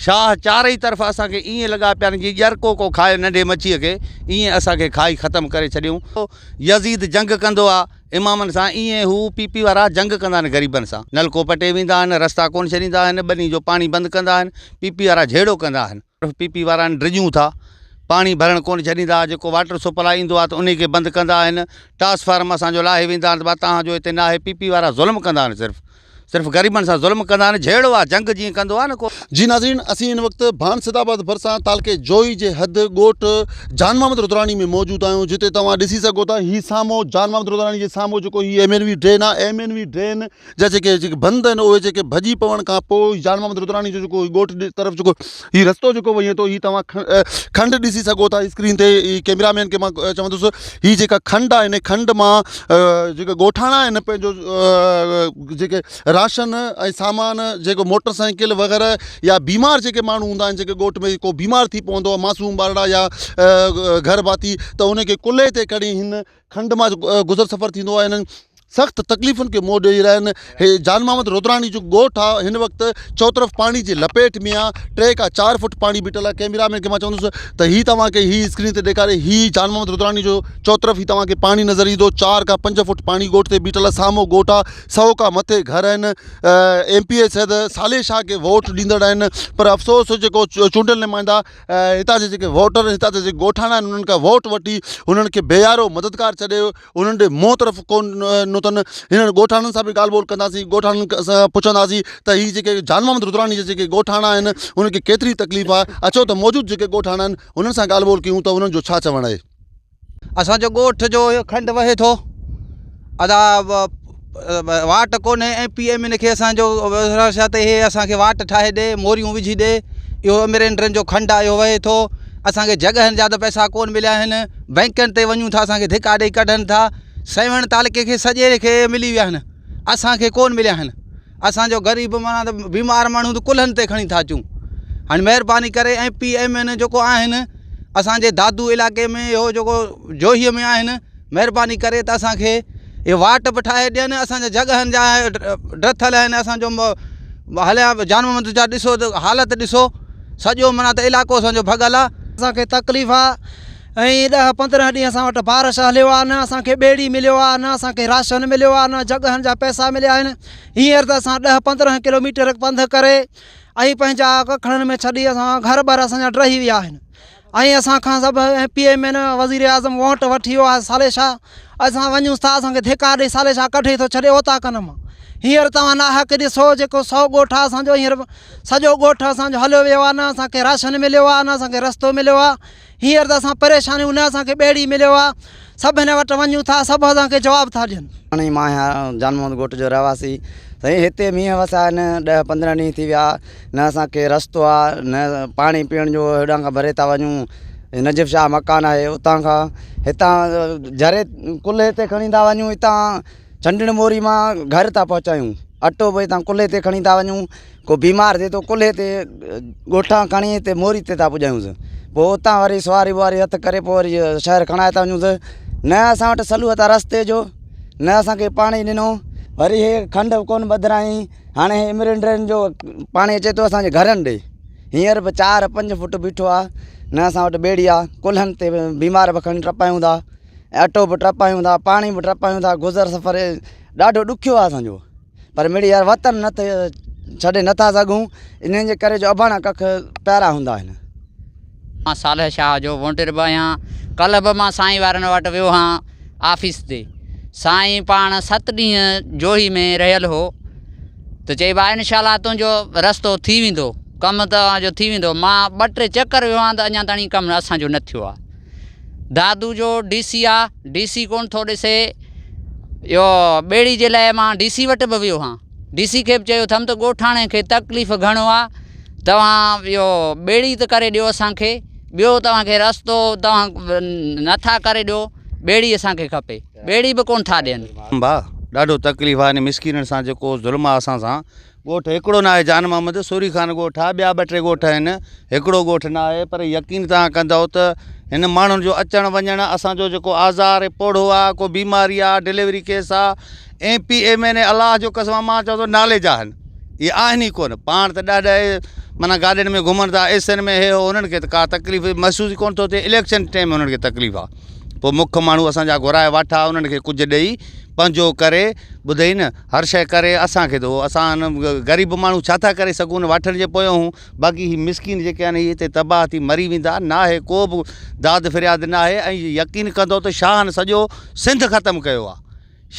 شاهه چارئي طرف اسان کي ائين لڳا پيا آهن جيئن ڄرڪو ڪو کائي ننڍي مڇيء کي ائين اسان کي کائي ختم ڪري ڇڏيون. يزيد جنگ ڪندو آ امامن سان ائين هو پي پي وارا جنگ ڪندا آهن غريبن سان. نلڪو پٽي ويندا آهن، رستا ڪونه ڇڏيندا آهن، ٻني جو پاڻي بند ڪندا آهن، پي پي وارا جهيڙو ڪندا آهن. پي پي وارا ڊڄون ٿا، پاڻي ڀرڻ ڪونه ڇڏيندا، جيڪو واٽر سپلاء ايندو آهي ته انهي کي بند ڪندا آهن، ٽرانسفارم اسان جو لاهي ويندا آهن ته ڀا توهان جو هتي ناهي، پي پي وارا ظلم ڪندا آهن صرف صرف غريبن سان ظلم ڪندا آهن، جهيڙو آهي جنگ جيئن ڪندو آهي نه ڪو. جي ناظرين اسين هن وقت ڀان سيد آباد ڀرسان تعلقي جوهي جي حد ڳوٺ جان محمد رودراڻي ۾ موجود آهيون جتي توهان ڏسي سگهو ٿا هي سامهون جان محمد رودراڻي جي سامهون جيڪو هي ايم اين وي ڊرين آهي ايم اين وي ڊرين جا جيڪي جيڪي بند آهن اهي جيڪي ڀڄي پوڻ کان پوء جان محمد رودراڻي جو جيڪو ڳوٺ جي طرف جيڪو هي رستو جيڪو وڃي ٿو هي توهان کنڊ ڏسي سگهو ٿا اسڪرين تي هي ڪيمرا مين کي مان چوندس هي جيڪا کنڊ آهي هن کنڊ مان جيڪي ڳوٺاڻا آهن پنهنجو جيڪي راشن ۽ سامان جيڪو موٽر سائيڪل وغيره يا بيمار جيڪي ماڻهو هوندا آهن جيڪي ڳوٺ ۾ ڪو بيمار ٿي پوندو آهي معصوم ٻارڙا يا گهر ڀاتي ته ان کي ڪلهي تي کڻي هن کنڊ مان گذر سفر ٿيندو آهي هنن سخت تڪليفن کي منهن ڏئي رهيا آهن هي جان محمد رودراڻي جو ڳوٺ آهي هن وقت چوطرف پاڻي جي لپيٽ ۾ آهي ٽي کان چار فوٽ پاڻي بيٺل آهي ڪيميرا مين کي مان چوندس ته هي توهان کي هي اسڪرين تي ڏيکاري هي جان محمد رودراڻي جو چوطرف هي توهان کي پاڻي نظر ايندو چار کان پنج فوٽ پاڻي ڳوٺ تي بيٺل آهي سامهون ڳوٺ آهي سو کان مٿي گهر آهن M P A Syed Saleh Shah کي ووٽ ڏيندڙ آهن پر افسوس جيڪو چونڊيل نمائندا هتان جا جيڪي ووٽر هتان جا جيڪي ڳوٺاڻا آهن انهن کان ووٽ وٺي انهن کي بي يارو مددگار ڇڏي انهن ڏي منهن طرف ڪون ڏنو اٿن هنن ڳوٺاڻن سان به ڳالهه ٻولهه ڪنداسين ڳوٺاڻن سان پڇنداسين ته هي جيڪي جان محمد رتراڻي جا جيڪي ڳوٺاڻا آهن انهن کي ڪيتري تڪليف آهي اچو ته موجود جيڪي ڳوٺاڻا آهن انهن سان ڳالهه ٻولهه ڪيون ته انهن جو ڇا چوڻ آهي. اسان جو ڳوٺ جو اهو کنڊ وهي ٿو ادا واٽ ڪونهي ايم پي ايم اين کي اسان جو ته اهي اسان کي واٽ ٺاهي ڏي موريون وجهي ڏي اهو امرين ڊرين جو کنڊ آهي اهو وهي ٿو اسان کي جڳهن جا ته پئسا ڪونه مليا آهن بئنڪن تي وڃون ٿا اسان کي ڌڪا ڏئي ڪڍن ٿا سيوهڻ تعلقي کي سڄي کي ملي ويا آهن اسان کي ڪونه مليا آهن اسان جو غريب معنيٰ ته بيمار ماڻهو ته ڪلهن تي کڻي ٿا اچون هاڻي مهرباني ڪري ايم پي ايم اين جيڪو آهن اسان جي دادو علائقي ۾ اهو جيڪو جوهيء ۾ آهن مهرباني ڪري ته اسان کي اهي واٽ به ٺاهي ڏين اسان جا جڳهن جا ڊٿل آهن اسان جو هليا جان محمد جا ڏسو ته حالت ڏسو سڄو معنيٰ ته علائقو اسان جو ڀڳل آهي. اسان کي تڪليف آ ۽ ڏهه پندرهن ڏينهن اسان وٽ بارش هليو آ نه اسان کي ٻيڙي مليو آ نه اسان کي راشن مليو آ نه جڳهن جا پئسا مليا آهن هينئر ته اسان ڏهه پندرهن ڪلوميٽر پنڌ ڪري ۽ پنهنجا ڪکڙن ۾ ڇڏي اسان گهر ٻر اسان جا ڊهي ويا آهن ۽ اسان کان سڀ ايم پي ايم اين وزير اعظم ووٽ وٺي ويو آهي صالح شاهه اسان وڃونس ٿا اسان کي ڌڪا ڏئي صالح شاهه ڪڍي ٿو ڇڏي اوطاقن مان هينئر توهان ناحق ڏسو جيڪو سو ڳوٺ آهي اسان جو هينئر سڄو ڳوٺ اسان جو هليو ويو آهي نه اسان کي راشن مليو آهي نه اسان کي رستو مليو آهي هينئر ته اسان پريشان آهيون نه اسان کي ٻيڙي مليو آهي سڀني وٽ وڃون ٿا سڀ اسان کي جواب ٿا ڏين. هاڻي مان آهيان جان محمد ڳوٺ جو رهواسي سائين هتي مينهن وسيا آهن ڏهه پندرهن ڏينهن ٿي ويا نه اسان کي رستو آ نه پاڻي پيئڻ جو هيڏانهن کان ڀري ٿا وڃون نجف شاهه مڪان آهي اتان کان هتان جهري ڪلهي تي کڻي ٿا وڃون هتان ڇنڊڻ موري مان گهر ٿا پهچايون اٽو به هتان ڪلهي تي کڻي ٿا وڃون ڪو بيمار ٿئي ٿو ڪلهي تي ڳوٺان کڻي هتي موري تي ٿا پڄايونس پوء اتان وري سواري واري هٿ ڪري پوء وري شهر کڻائي ٿا وڃونس نه اسان وٽ سلوت آهي رستي جو نه اسان کي پاڻي ڏنو وري هي کنڊ ڪونه ٻڌرائين هاڻي هي امرين ڊرين جو پاڻي اچي ٿو اسان جي گهرن ڏي هينئر به چار پنج فوٽ بيٺو آهي نه اسان وٽ ٻيڙي آهي ڪلهن تي بيمار به کڻي ٽپايون ٿا اٽو به ٽپايون ٿا پاڻي به ٽپايون ٿا گذر سفر ڏاڍو ڏکيو آهي اسان جو پر مڙئي يار وطن نه ڇڏي نه ٿا سگهون انهن جي ڪري جو اباڻا ڪک پيارا هوندا آهن. مان صالح شاهه جو وونٽر به آهيان ڪلهه به مان سائين وارن وٽ ويو هان آفيس تي سائين پاڻ ست ڏينهن جوهي ۾ رهيل هو ته چئي ڀاء انشاء الله تنهنجو رستو ٿي ويندو ڪم توهان جو ٿي ويندو مان ٻه ٽي چڪر ويو آهيان ته اڃا تائين ڪم اسان جو نه ٿيو آهي دادو جو ڊي سي آ ڊي سي ڪونه ٿو ڏسي اهو ٻيڙي جي لاء مان ڊي سي وٽ به ويو هان ڊي سي کي به چيو اٿم ته ڳوٺاڻي کي تڪليف گهڻو آ توهان اهو ٻيڙي ته ڪري ڏيو اسان کي ٻيو توهان کي رستو توهان نٿا ڪري ڏيو ٻيڙي اسان کي کپي ٻيڙي به ڪونه ٿا ڏين. ڀاء ڏاڍو تڪليف آ هن مسڪينن سان جيڪو ظلم آ اسان سان ڳوٺ هڪڙو ناهي جان محمد سوري خان ڳوٺ آ ٻيا ٻه ٽي ڳوٺ آهن هڪڙو ڳوٺ ناهي پر يقين توهان ڪندؤ ته هن ماڻهن جو اچڻ وڃڻ اسان جو جيڪو آزار پوڙهو آ ڪو بيماري آ ڊليوري ڪيس آ ايم پي ايم اين اي الله جو قسم آ مان چوان ٿو نالي جا آهن اهي آهن ئي ڪونه پاڻ ته ڏاڍا معنيٰ گاڏين ۾ گهمن ٿا ايسين ۾ هي هو انهن کي ته ڪا تڪليف محسوس ئي ڪونه ٿو ٿئي اليڪشن ٽائيم انهن کي تڪليف آ پوء مک ماڻهو اسان جا گهرائي واٺا انهن کي ڪجهه ڏئي پنهنجو ڪري ٻڌئي نه هر شيء ڪري اسان کي ته اسان غريب ماڻهو ڇا ٿا ڪري سگهون واٺن جي پويان هون باقي هي مسڪين جيڪي آهن هي هتي تباهه ٿي مري ويندا ناهي ڪو به داد فرياد ناهي ۽ يقين ڪندو ته شاهن سڄو سنڌ ختم ڪيو آ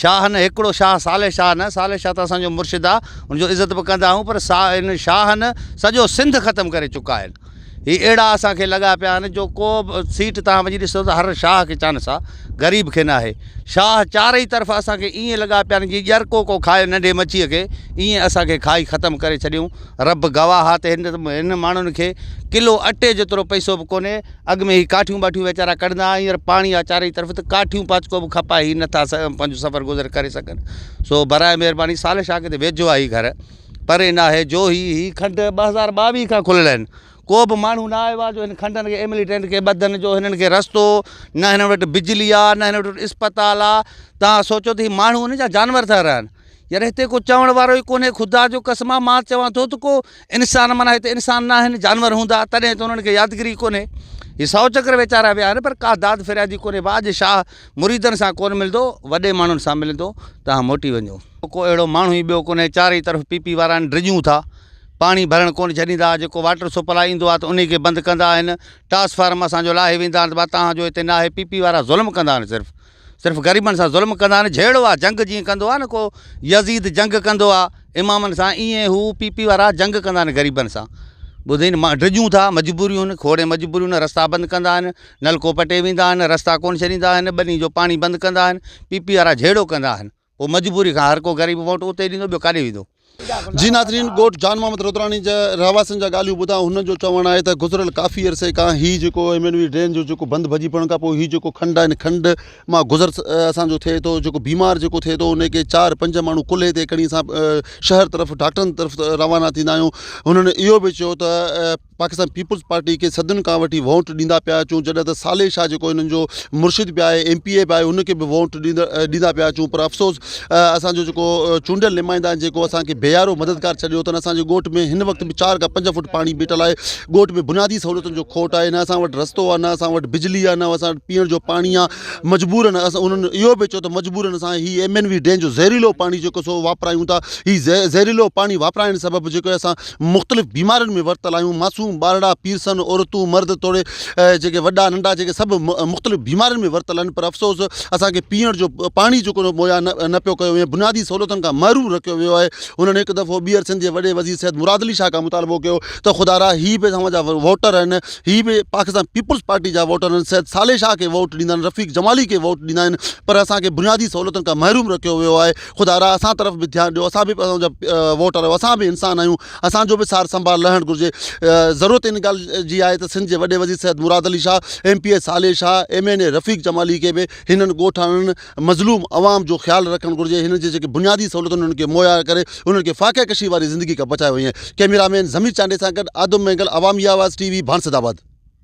شاهه نه هڪڙو شاهه صالح شاهه نه صالح شاهه ته اسان جو مرشد آ ان جو عزت به ڪندا آهيون پر سا ان شاهه نه سڄو سنڌ ختم ڪري چڪا آهن هي اهڙا اسان کي لڳا پيا آهن جو ڪو به سيٽ تان وڃي ڏسو ته هر شاهه کي چانس آ غريب کي نه آهي شاهه چارئي طرف اسان کي ائين لڳا پيا آهن جيئن ڄرڪو ڪو کائي ننڍي مڇيء کي ائين اسان کي کائي ختم ڪري ڇڏيون رب گواهه آ ته هن هن ماڻهن کي ڪلو اٽي جيترو پئسو به ڪونهي اڳ ۾ هي ڪاٺيون ٻاٺيون ويچارا ڪڍندا ها هينئر پاڻي آ چارئي طرف ته ڪاٺيون پاچڪو به کپائي هي نٿا پنهنجو سفر گذر ڪري سگهن سو براء مهرباني صالح شاهه کي ته ويجهو آ هي گهر پري ناهي جو هي هي کنڊ 2022 کان کليل آهن ڪو به ماڻهو نه آيو آ جو هن کنڊن کي ايملي ٽينٽ کي ٻڌن جو هنن کي رستو نه هنن وٽ بجلي آ نه هنن وٽ اسپتال آ تان سوچو ته هي ماڻهو آهن يا جانور ٿا رهن يار هتي ڪو چوڻ وارو ئي ڪونهي خدا جو قسم آ مان چوان ٿو ته ڪو انسان معنيٰ هتي انسان نه آهن جانور هوندا تڏهن ته انهن کي يادگيري ڪونهي هي سو چڪر ويچارا ويا آهن پر ڪا داد فريادي ڪونهي ڀاء اڄ شاهه مريدن سان ڪونه ملندو وڏي ماڻهن سان ملندو توهان موٽي وڃو. ڪو اهڙو ماڻهو ئي ٻيو ڪونهي چارئي طرف پي پي وارا آهن ڊڄون ٿا پاڻي ڀرڻ ڪونه ڇڏيندا جيڪو واٽر سپلاء ايندو آهي ته انهي کي بند ڪندا آهن ٽاسفارم اسان جو لاهي ويندا آهن ته ڀاء توهان جو هتي ناهي پي پي وارا ظلم ڪندا آهن صرف صرف غريبن سان ظلم ڪندا آهن جهيڙو آ جنگ جيئن ڪندو آ نه ڪو يزيد جنگ ڪندو آ امامن سان ائين هو پي پي وارا جنگ ڪندا آهن غريبن سان ٻڌئي نه مان ڊڄون ٿا مجبوريون آهن کوڙ مجبوريون آهن رستا بند ڪندا آهن نلڪو پٽي ويندا آهن رستا ڪونه ڇڏيندا آهن ٻني جو پاڻي بند ڪندا آهن پي پي وارا جهيڙو ڪندا آهن پوء مجبوري کان هر ڪو غريب ووٽ اتي ڏيندو ٻيو ڪاڏي ويندو. جي ناظرين ڳوٺ جان محمد رودراڻي جا رهواسين جا ڳالهيون ٻڌا هنن جو چوڻ آهي ته گذريل ڪافي عرصي کان هي جيڪو ايم اين وي ڊرين جو جيڪو بند ڀڄي پوڻ کان پوء هي جيڪو کنڊ آهي ان کنڊ مان گذر اسان جو ٿئي ٿو جيڪو بيمار جيڪو ٿئي ٿو ان کي چار پنج ماڻهو ڪلهي تي کڻي اسان شهر طرف ڊاڪٽرن طرف روانا ٿيندا آهيون هنن اهو به چيو ته پاڪستان پيپلز پارٽي کي صدين کان وٺي ووٽ ڏيندا پيا اچون جڏهن ته صالح شاهه جيڪو هنن جو مرشد به آهي ايم پي اي به آهي ان کي به ووٽ ڏيندا پيا اچون پر افسوس اسان جو جيڪو چونڊيل نمائندا آهن جيڪو اسان کي بيارو مددگار ڇڏيو اٿن اسان جي ڳوٺ ۾ هن وقت به چار کان پنج فوٽ پاڻي بيٺل آهي ڳوٺ ۾ بنيادي سهولتن جو کوٽ آهي نه اسان وٽ رستو آهي نه اسان وٽ بجلي آهي نه اسان وٽ پيئڻ جو پاڻي آهي مجبورن اسان انهن اهو به چيو ته مجبورن اسان هي ايم اين وي ڊين جو زهريلو پاڻي جيڪو سو واپرايون ٿا هي زهريلو پاڻي واپرائڻ سبب جيڪو اسان مختلف بيمارين ۾ ورتل آهيون معصوم ٻارڙا پيرسن عورتون مرد توڙي جيڪي وڏا ننڍا جيڪي سڀ مختلف بيمارين ۾ ورتل آهن پر افسوس اسان کي پيئڻ جو پاڻي جيڪو مهيا نه پيو ڪيو وڃي بنيادي سهولتن کان محروم رکيو ويو آهي هنن هڪ دفعو ٻيهر سنڌ جي وڏي وزير سيد مراد علي شاهه کان مطالبو ڪيو ته خدا را هي به اوهان جا ووٽر آهن هي به پاڪستان پيپلز پارٽي جا ووٽر آهن سيد صالح شاهه کي ووٽ ڏيندا آهن رفيق جمالي کي ووٽ ڏيندا آهن پر اسان کي بنيادي سهولتن کان محروم رکيو ويو آهي خدا را اسان طرف به ڌيان ڏيو اسان به اوهان جا ووٽر آهيون اسان به انسان آهيون اسان جو به سار سنڀال لهڻ گهرجي ضرورت ان ڳالهه جي آهي ته سنڌ جي وڏي وزير Syed Murad Ali Shah M P A Saleh Shah M N A Rafiq Jamali کي به هنن ڳوٺاڻن مظلوم عوام جو خيال رکڻ گهرجي هنن جي جيڪي بنيادي سهولتون انهن کي مهيا ڪري انهن کي فاقه ڪشي واري زندگي کان بچايو وڃي ڪئميرا مين ضمير چانڊيي سان گڏ آدم مينگل عوامي آواز ٽي وي ڀانسد آباد.